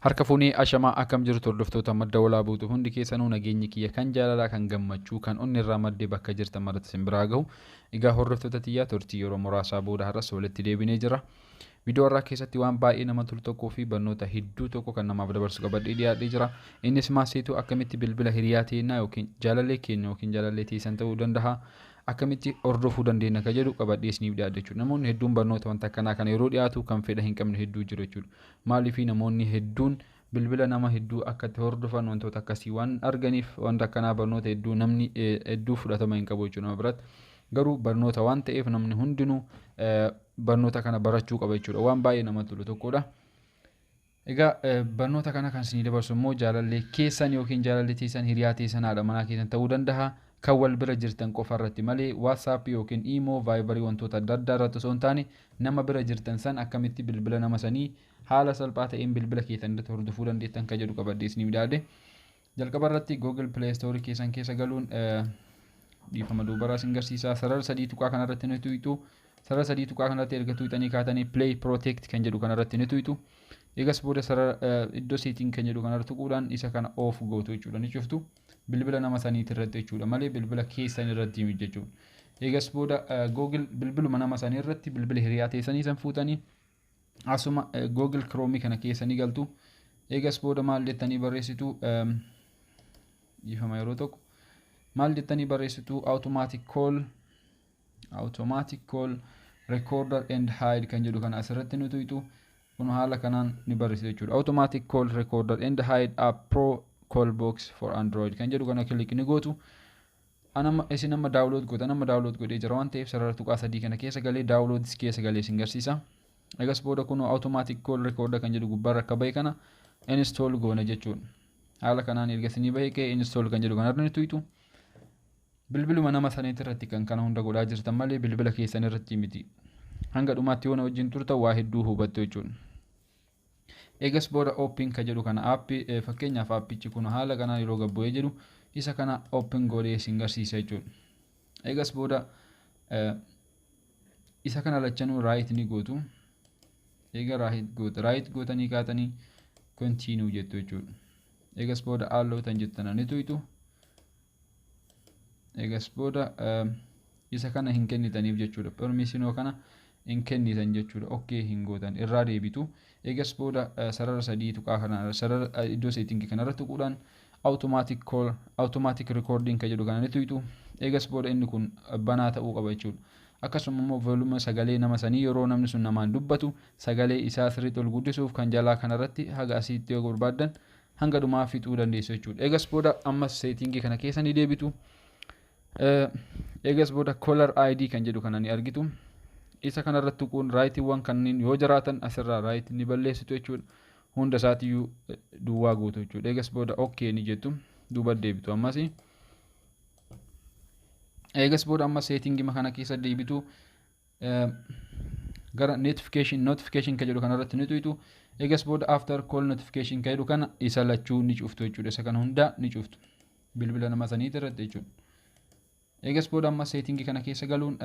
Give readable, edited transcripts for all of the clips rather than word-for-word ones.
Harka fuunee, ashamaa, akkam jirtu hordoftoota Madda Walaabuutu? Hundi keessanuu nageenyi kiyya kan jaalalaa, kan gammachuu, kan onni irraa maddee bakka jirtan maratti isin biraa gahu. Egaa hordoftoota tiyyaa, turtii yeroo muraasaa booda har'as walitti deebinee jira. Viidiyoo irraa keessatti waan baay'ee nama tolu tokkoo fi barnoota hedduu tokko kan namaaf dabarsu qabadhee dhiyaadhee jira. Innis maasiitu akkamitti bilbila hiriyaa teennaa yookiin jaalallee keenya yookiin jaalallee teessan ta'uu danda'a, akkamitti hordofuu dandeenya ka jedhu qabadhee isiniif dhiyaadhe jechuudha. Namoonni hedduun barnoota wanta akkanaa kana yeroo dhiyaatu kan fedha hin qabne hedduu jiru jechuudha. Maaliif? Namoonni hedduun bilbila nama hedduu akka itti hordofan wantoota akkasii waan arganiif, wanta akkanaa barnoota hedduu namni hedduu fudhatama hin qabu jechuudha nama biratti. Garuu barnoota waan ta'eef namni hundinuu barnoota kana barachuu qaba jechuudha. Waan baay'ee namatti tolu tokkodha. Egaa barnoota kana kan isinii dabarsu immoo jaalallee keessan yookiin jaalallee teessan, hiriyaa teessan, haadha manaa keessan ta'uu danda'a. Kan wal bira jirtan qofa irratti malee WhatsAppii yookiin Imo, Viberii, wantoota adda addaa irratti osoo hin taane, nama bira jirtan san akkamitti bilbila nama sanii haala salphaa ta'een bilbila keessan irratti hordofuu dandeettan kan jedhu qabadhee isiniif dhiyaadhe. Jalqaba irratti Google Play Store keessan keessa galuun, dhiifama, duubaraa isin garsiisa. Sarara sadii tuqaa kanarratti ni tuqxu. Sarara sadii tuqaa kanarratti erga tuqxanii kaatanii Play Protect kan jedhu kanarratti ni tuqxu. Eegas booda sarara iddoo setting kan jedhu kanarra tuquudhaan isa kana off gootu jechuudha. Ni cuftu. Bilbila nama saniiti irratti jechuudha malee bilbila keessan irratti miti jechuudha. Eegas booda Google bilbiluma nama sanii irratti, bilbila hiriyaa teessanii san fuutanii asuma Google Chrome kana keessa ni galtu. Eegas booda maal jettanii barreessitu? Dhiifama, yeroo tokko, maal jettanii barreessitu? Automatic call recorder and hide kan jedhu kana asirratti ni tuqxu. Kun haala kanaan ni barreessitu jechuudha. Automatic call recorder and hide app pro call box for Android kan jedhu kana click ni gootu. Anama isin amma download goota, nama download godhee jira waan ta'eef sarara tuqaa sadii kana keessa galee downloads keessa galee isin garsiisa. Egas booda kun automatic call recorder kan jedhu gubbaarra akka bahe kana install goona jechuudha. Haala kanaan erga isinii bahee ka'e install kan jedhu kanarra ni tuqxu. Bilbiluma nama saniitti irratti kan kana hunda godhaa jirtan malee bilbila keessan irratti miti. Hanga dhumaatti yoo na wajjin turtan waa hedduu hubattu jechuudha. Eegas booda open ka jedhu kana aappii, fakkeenyaaf aappichi kun haala kanaan yeroo gabbu'ee jedhu isa kana open godhee isin garsiisa jechuudha. Eegas booda isa kana lachanuu right ni gootu. Eega right gootu, right gootanii kaatanii continue jettu jechuudha. Eegas booda allow tan jettana ni tuqxu. Eegas booda isa kana hin kennitaniif jechuudha. Permissionoo kana hin kennitan jechuudha. Okay hin gootan, irraa deebitu. Eegas booda sarara sadii tuqaa kana, sarara iddoo settingii kanarra tuquudhaan automatic call, automatic recording kan jedhu kana ni tuqxu. Eegas booda inni kun banaa ta'uu qaba jechuudha. Akkasuma immoo volume sagalee nama sanii, yeroo namni sun namaan dubbatu sagalee isaa sirriitti ol guddisuuf kan jalaa kanarratti haga asiitti yoo barbaaddan hanga dhumaa fixuu dandeessu jechuudha. Eegas booda ammas settingii kana keessa ni deebitu. Eegas booda caller ID kan jedhu kana ni argitu. Isa kanarratti tuquun rightiiwwan kanneen yoo jiraatan asirraa right ni balleessitu jechuudha. Hunda isaatiyyuu duwwaa gootu jechuudha. Eegas booda okay ni jettu, duuba deebitu ammas. Eegas booda amma settingii kana keessa deebitu, gara notification kan jedhu kanarratti ni tuqxu. Eegas booda after call notification kan jedhu kana isa lachuu ni cuftu jechuudha. Isa kana hunda ni cuftu. Bilbila nama saniiti irratti jechuudha. Eegas booda amma settingii kana keessa galuun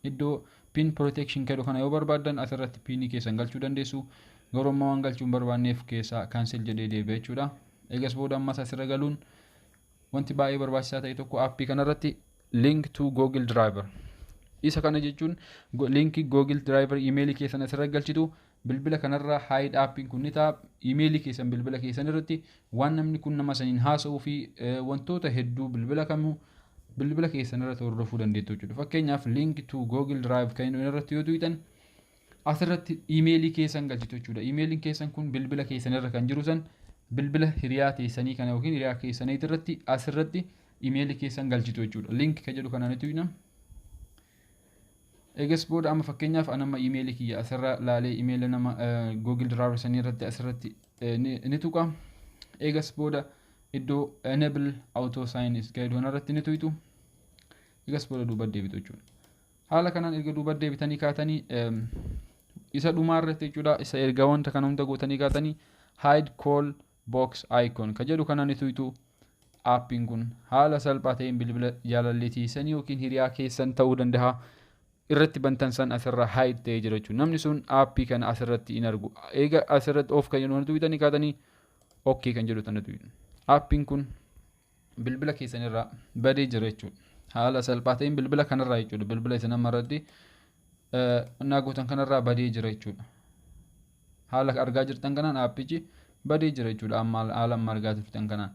iddoo pin protection jedhu kana yoo barbaaddan asirratti pinii keessan galchuu dandeessu. Garuu amma waan galchuu hin barbaanneef keessaa cancel jedhee deebi'a jechuudha. Eegas booda ammas asirra galuun wanti baay'ee barbaachisaa ta'e tokko aappii kanarratti link to Google Driver. Isa kana jechuun linkii Google Driver iimeelii keessan asirra galchitu. Bilbila kanarraa hide aappiin kun ni ta'a. Iimeelii keessan bilbila keessan irratti waan namni kun nama saniin haasa'uu fi wantoota hedduu bilbila kamuu bilbila keessan irratti hordofuu dandeettu jechuudha. Fakkeenyaaf link to Google Drive kan inni irratti yoo tuqxan asirratti iimeelii keessan galchitu jechuudha. Iimeeliin keessan kun bilbila keessan irra kan jiru san bilbila hiriyaa teessanii kana yookiin hiriyaa keessanii irratti asirratti iimeelii keessan galchitu jechuudha. Link kan jedhu kana ni tuqna. Eegas booda amma fakkeenyaaf an amma iimeelii kiyya asirra laalee iimeela nama Google Drive sanii irratti asirratti ni tuqa. Eegas booda iddoo enable auto sign in jedhu kanarratti ni tuqxu. Eegas booda duuba deebitu jechuudha. Haala kanaan erga duuba deebitanii kaatanii isa dhumaa irratti jechuudha, isa erga wanta kana hunda gootanii kaatanii hide call box icon ka jedhu kana ni tuqxu. Aappiin kun haala salphaa ta'een bilbila jaalallee teessanii yookiin hiriyaa keessan ta'uu danda'a. Irratti bantan san asirraa hide ta'ee jira jechuudha. Namni sun aappii kana asirratti hin argu. Eega asirratti off kan jedhu kana tuqxanii kaatanii okay kan jedhu tana tuqxu. Aappiin kun bilbila keessan irraa badee jira jechuudha. Haala salphaa ta'een bilbila kanarraa jechuudha. Bilbila isin amma irratti naa gootan kanarraa badee jira jechuudha. Haala argaa jirtan kanaan aappichi badee jira jechuudha. Amma haala amma argaa jirtan kanaan.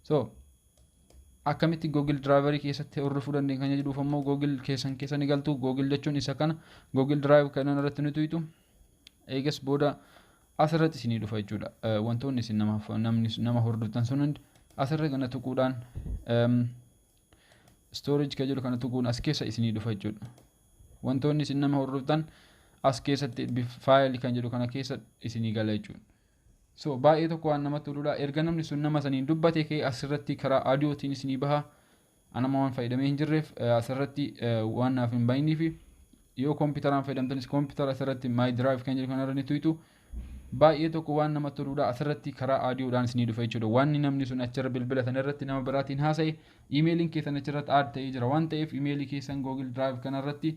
So akkamitti Google Driverii keessatti hordofuu dandeenya kan jedhuuf ammoo Google keessan keessa ni galtu. Google jechuun isa kana, Google Drive kanan irratti ni tuqxu. Eegas booda asirratti isinii dhufa jechuudha. Wantoonni isin namaaf namni nama hordoftan sun hundi asirra kana tuquudhaan, storage kan jedhu kana tuquun as keessa isinii dhufa jechuudha. Wantoonni isin nama hordoftan as keessatti faayilii kan jedhu kana keessa isinii gala jechuudha. So baay'ee tokko waan namatti toludha. Erga namni sun nama saniin dubbate ka'ee asirratti karaa audiyootiin isinii baha. Anama waan fayyadamee hin jirreef asirratti waan naaf hin bayiniifi, yoo kompiitaraan fayyadamtanis kompiitara asirratti my drive kan jedhu kanarra ni tuqxu. Baay'ee tokko waan namatti toludha. Asirratti karaa audiyoodhaan isinii dhufa jechuudha. Wanni namni sun achirra bilbila sana irratti nama biraatiin haasa'e, iimeeliin keessan achirratti add ta'ee jira waan ta'eef, iimeelii keessan Google Drive kanarratti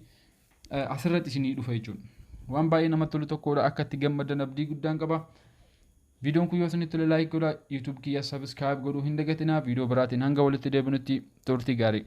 asirratti isinii dhufa jechuudha. Waan baay'ee namatti tolu tokkodha. Akka itti gammadan abdii guddaan qaba. Viidiyoon kun yoo isinitti tole like godhaa, YouTube kiyya subscribe godhuu hin dagatinaa. Viidiyoo biraatiin hanga walitti deebinutti turtii gaarii.